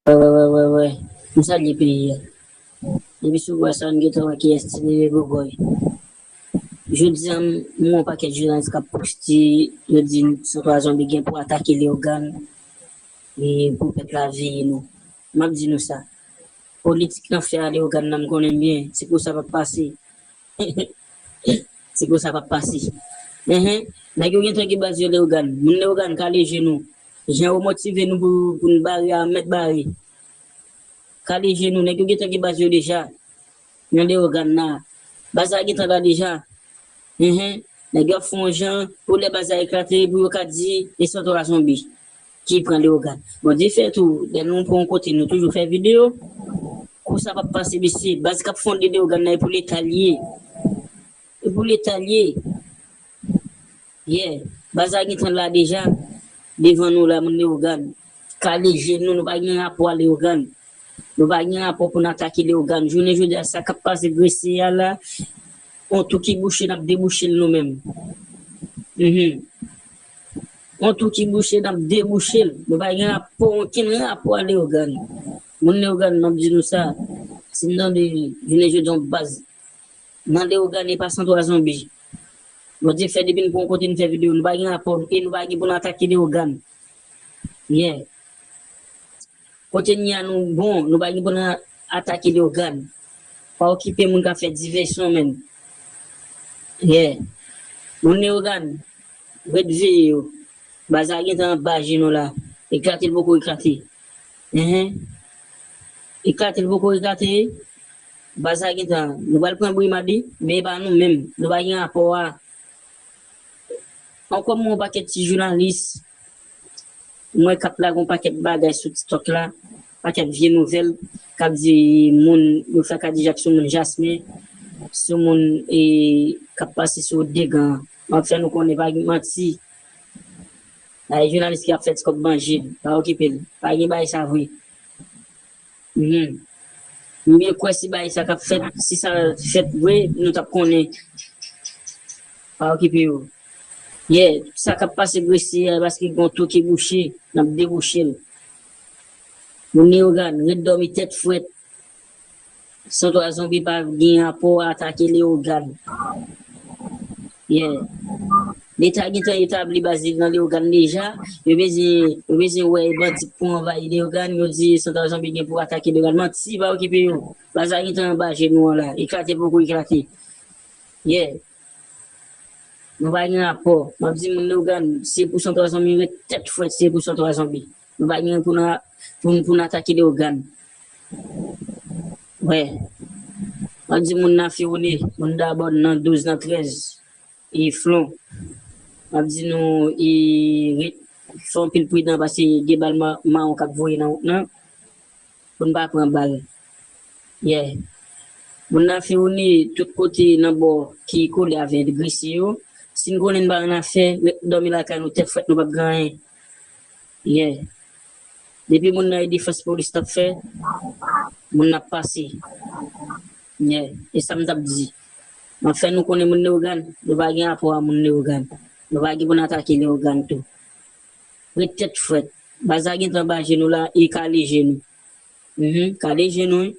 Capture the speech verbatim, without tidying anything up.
Wè, wè, wè, wè, wè. M salye peyi a. Depi sou bwa sa, m gentan wè kiyès ti bebe bòbòy. Jodi a, m wè yon pakèt jounalis k ap poste, yo di Santwa Zonbi gen pou atake Leyogàn e pou pèp la veye nou. M ap di nou sa. Politik nan fè a Leyogàn nan, m konnen byen, se pou sa p ap pase. Se pou sa p ap pase. Enhen, nèg yo gentan gen baz yo Leyogàn. Moun Leyogàn, kale je nou. Jan yo motive nou pou, pou n bare a, mèt bare. Kale je nou, nèg yo gentan gen baz yo deja. Nan Leyogàn nan. Baz la gentan la deja. Enhen, nèg yo ap fè yon jan pou lè baz la eklate, pou yo ka di, e Santwa Zonbi ki pran Leyogàn. Bon, di fè tou, lè nou pran yon kote, nou toujou fè videyo. Kou sa p ap pase, mesye. Baz k ap fonde Leyogàn nan, e pou Leta l ye. E pou Leta l ye. Yeah. Baz la gentan la deja. Devan nou la, moun Leyogàn. Kale je nou, nou pa gen rapò a Leyogàn. Nou pa gen rapò pou n atake Leyogàn. Jounen jodi a, sa k ap pase Gresye a la, yon tou ki bouche, n ap debouche l nou menm. Mhm. Yon tou ki bouche, n ap debouche l. Nou pa gen rapò, okenn rapò a Leyogàn. Moun Leyogàn, m ap di nou sa. Si n tande jounen jodi a yon baz nan Leyogàn e pa Santwa Zonbi. Bondye fè depi n pran yon kote n fè videyo, nou pa gen rapò e nou pa gen pou n atake Leyogàn. Yeah. Kote n ye a nou bon, nou pa gen pou n atake Leyogàn. Pa okipe moun k ap fè divèsyon menm. Yeah. Moun Leyogàn, ret veye yo. Baz la gentan anba je nou la. Eklate l poko eklate. Enhen. Eklate l poko eklate. Baz la gentan. Nou pral pran brimad wi, men e pa nou menm. Nou pa gen rapò a. Ankò m wè yon pakèt ti jounalis. M wè k ap lage yon pakèt bagay sou TikTok la. Pakèt vye nouvèl k ap di moun yo fè kadejak sou moun Jasmen, sou moun e, k ap pase sou wout Degan an. M ap fè nou konnen pa gen manti. Ay, jounalis ki ap fè ti kòb manje, pa okipe l. Pa gen bagay sa vre. Mhm. M byen kwè si bagay sa k ap fèt, si sa fèt vre, nou t ap konnen. Pa okipe yo. Yeah, sa k ap pase Gresye a, paske gon tou ki bouche, n ap debouche l. Moun Leyogàn, ret dòmi tèt frèt. Santwa Zonbi pa gen rapò atake Leyogàn. Yeah. Leta gentan etabli baz li nan Leyogàn deja. Yo bezwen, yo bezwen wè bandi pou anvayi Leyogàn. Yo di Santwa Zonbi gen pou atake Leyogàn. Manti, pa okipe yo. Baz la gentan anba je nou an la. Eklate poko eklate. Yeah. Nou pa gen rapò. M ap di moun Leyogàn, se pou Santwa Zonbi ret tèt frèt, se pou Santwa Zonbi. Nou pa gen pou n a, pou n, pou n atake Leyogàn. Wè. M ap di moun nan Fiwouni, moun dabò nan douz, nan trèz, e Flon. M ap di nou, e, ret, fè anpil pridan paske gen bal ma-, mawon k ap voye nan wout nan. Pou n pa pran bal. Yeah. Moun nan Fiwouni, tout kote nan bò ki kole avè Gresye yo. Si n konnen n pa ann afè, ret dòmi lakay nou tèt frèt, nou p ap gen anyen. Yeah. Depi moun nan e defans polis t ap fè, moun nan ap pase. Yeah. E sa m t ap di. M ap fè nou konnen moun Leyogàn, nou pa gen rapò a moun Leyogàn. Nou pa gen pou n atake Leyogàn tou. Ret tèt frèt. Baz la gentan anba je nou la, e kale je nou. Mhm, kale je nou, wi.